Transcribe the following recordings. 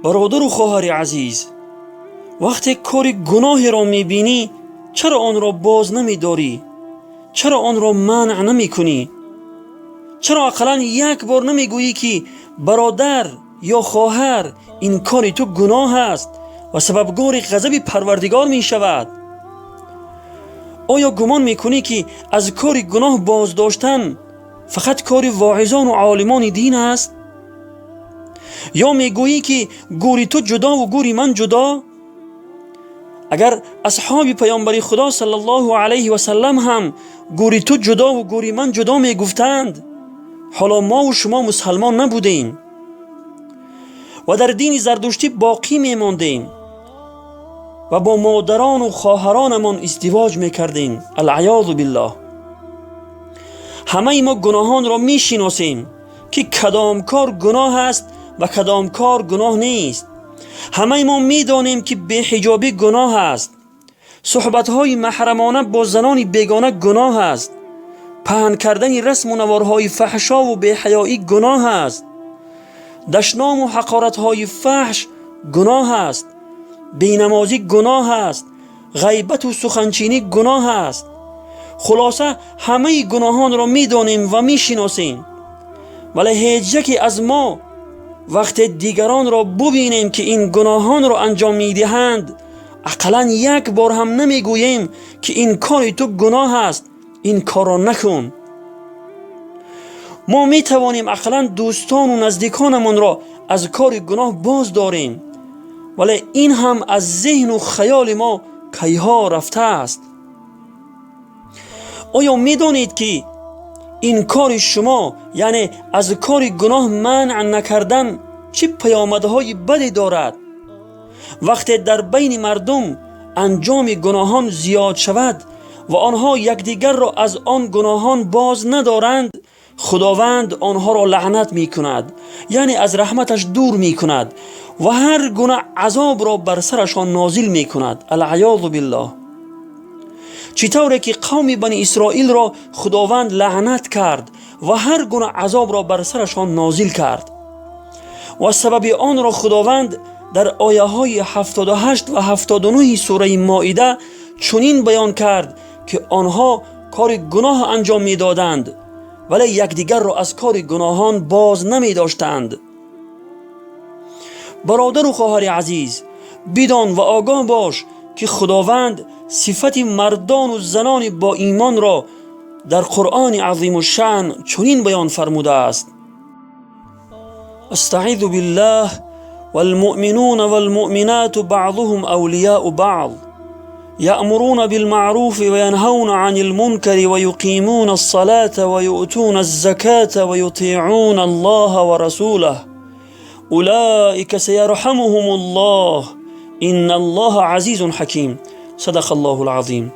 Бародару хоҳари азиз, вақте кори гуноҳеро мебинӣ, чаро онро боз намедорӣ? Чаро онро манъ намекунӣ? Чаро ақаллан як бор намегӯӣ, ки бародар ё хоҳар, ин кори ту гуноҳ аст ва сабабгори ғазаби Парвардигор мешавад? Оё гумон мекунӣ, ки аз кори гуноҳ боздоштан фақат кори воизону олимони дин аст? Ё мегӯӣ, ки гури ту ҷудову гури ман ҷудо? Агар асҳоби паёмбари Худо саллаллоҳу алайҳи васаллам ҳам гури ту ҷудову гури ман ҷудо мегуфтанд, ҳоло мову шумо мусалмон набудем ва дар дини зардуштӣ боқӣ мемондем ва бо модарону хоҳаронамон издивоҷ мекардем. Алъаёзу биллоҳ. Ҳамаи мо гуноҳонро мешиносем, ки кадом кор гуноҳ аст ва кадом кор гуноҳ нест. Ҳамаи мо медонем, ки беҳиҷобӣ гуноҳ аст, суҳбатҳои маҳрамона бо занони бегона гуноҳ аст, паҳн кардани расму наворҳои фаҳшову беҳаёӣ гуноҳ аст, дашному ҳақоратҳои фаҳш гуноҳ аст, бенамозӣ гуноҳ аст, ғайбату суханчинӣ гуноҳ аст. Хулоса, ҳамаи гуноҳонро медонем ва мешиносем, вале ҳеҷ яке аз мо вақте дигаронро бубинем, ки ин гуноҳонро анҷом медиҳанд, ақаллан як бор ҳам намегӯем, ки ин кори ту гуноҳ аст, ин корро накун. Мо метавонем ақаллан дӯстону наздиконамонро аз кори гуноҳ боз дорем, вале ин ҳам аз зеҳну хаёли мо кайҳо рафтааст. Оё медонед, ки ин кори шумо, яъне аз кори гуноҳ манъ накардан, чӣ паёмадҳои баде дорад? Вақте дар байни мардум анҷоми гуноҳон зиёд шавад ва онҳо якдигарро аз он гуноҳон боз надоранд, Худованд онҳоро лаънат мекунад, яъне аз раҳматаш дур мекунад ва ҳар гуна азобро бар сарашон нозил мекунад. Алъаёзу биллоҳ. Чӣ тавре ки қавми Бани Исроилро Худованд лаънат кард ва ҳар гуна азобро бар сарашон нозил кард ва сабаби онро Худованд дар ояҳои 78 ва 79 сураи Моида чунин баён кард, ки онҳо кори гуноҳ анҷом медоданд, вале якдигарро аз кори гуноҳон боз намедоштанд. Бародару хоҳари азиз, бидон ва огоҳ бош, ки Худованд сифати мардону занони боимонро дар Қуръони азимушшаън чунин баён фармудааст: Астаъизу биллаҳ: والمؤمنون والمؤمنات بعضهم أولياء بعض يأمرون بالمعروف وينهون عن المنكر ويقيمون الصلاة ويؤتون الزكاة ويطيعون الله ورسوله أولئك سيرحمهم الله إن الله عزيز حكيم. صدق الله العظيم.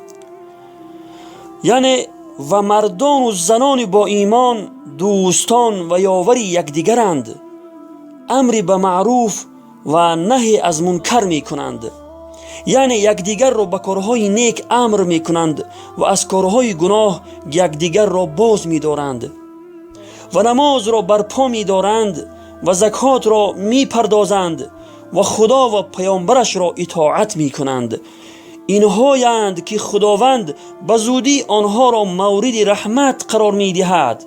Яъне ва мардону занони бо имон дӯстон ва ёвари якдигаранд, амри ба маъруф ва наҳи аз мункар мекунанд, яъне якдигарро ба корҳои нек амр мекунанд ва аз корҳои гуноҳ якдигарро боз медоранд ва намозро барпо медоранд ва закотро мепардозанд ва Худо ва паёмбарашро итоат мекунанд. Инҳоянд, ки Худованд ба зудӣ онҳоро мавриди раҳмат қарор медиҳад.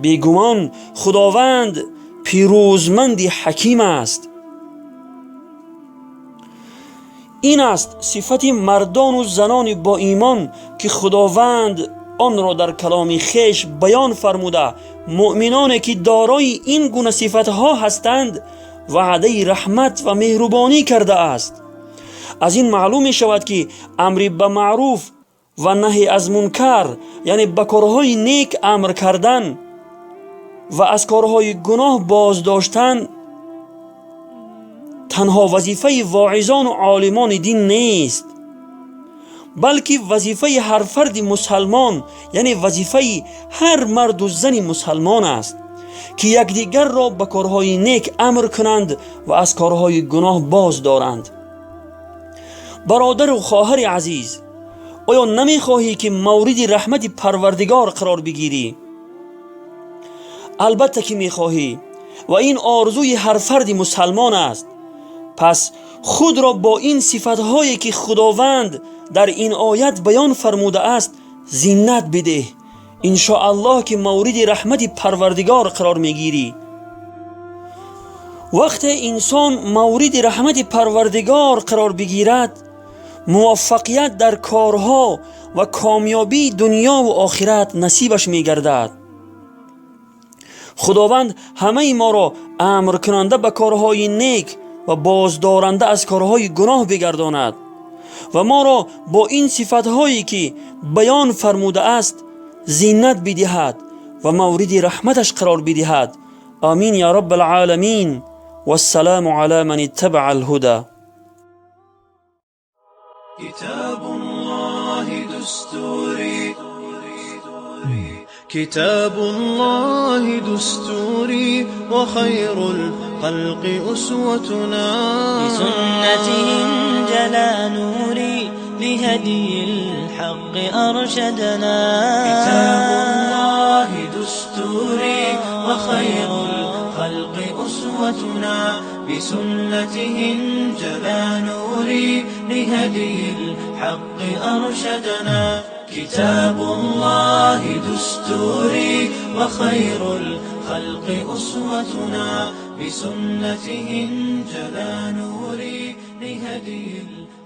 Бегумон, Худованд пирӯзманди ҳаким аст. Ин аст сифати мардону занони боимон, ки Худованд онро дар каломи хеш баён фармуда, муъминоне ки дорои ин гуна сифатҳо ҳастанд, ваъдаи раҳмат ва меҳрубонӣ кардааст. Аз ин маълум мешавад, ки амри ба маъруф ва наҳи аз мункар, яъне ба корҳои нек амр кардан ва аз корҳои гуноҳ боздоштан, танҳо вазифаи воизону олимони дин нест, балки вазифаи ҳар фарди мусалмон, яъне вазифаи ҳар марду зани мусалмон аст, ки якдигарро ба корҳои нек амр кунанд ва аз корҳои гуноҳ боз доранд. Бародару хоҳари азиз, оё намехоҳӣ, ки мавриди раҳмати Парвардигор қарор бигирӣ? Албатта, ки мехоҳӣ ва ин орзуи ҳар фарди мусалмон аст. Пас худро бо ин сифатҳое, ки Худованд дар ин оят баён фармудааст, зинат бидеҳ. Иншоаллоҳ, ки мавриди раҳмати Парвардигор қарор мегирӣ. Вақте инсон мавриди раҳмати Парвардигор қарор бигирад, муваффақият дар корҳо ва комёбии дунёву охират насибаш мегардад. Худованд ҳамаи моро амркунанда ба корҳои нек ва боздоранда аз корҳои гуноҳ бигардонад ва моро бо ин сифатҳое, ки баён фармудааст, зинат бидиҳад ва мавриди раҳматаш қарор бидиҳад. Амин я раббал оламин. Вассаламу ала ман иттабаа алҳуда. كتاب الله دستوري، كتاب الله دستوري، وخير الخلق أسوتنا. بسنته انجلى نوري، لهدي الحق أرشدنا. كتاب الله دستوري، وخير الخلق أسوتنا. بسنته انجلى نوري، لهدي الحق أرشدنا. كتاب الله دستوري، وخير الخلق أسوتنا. بسنته انجلى نوري، لهدي الحق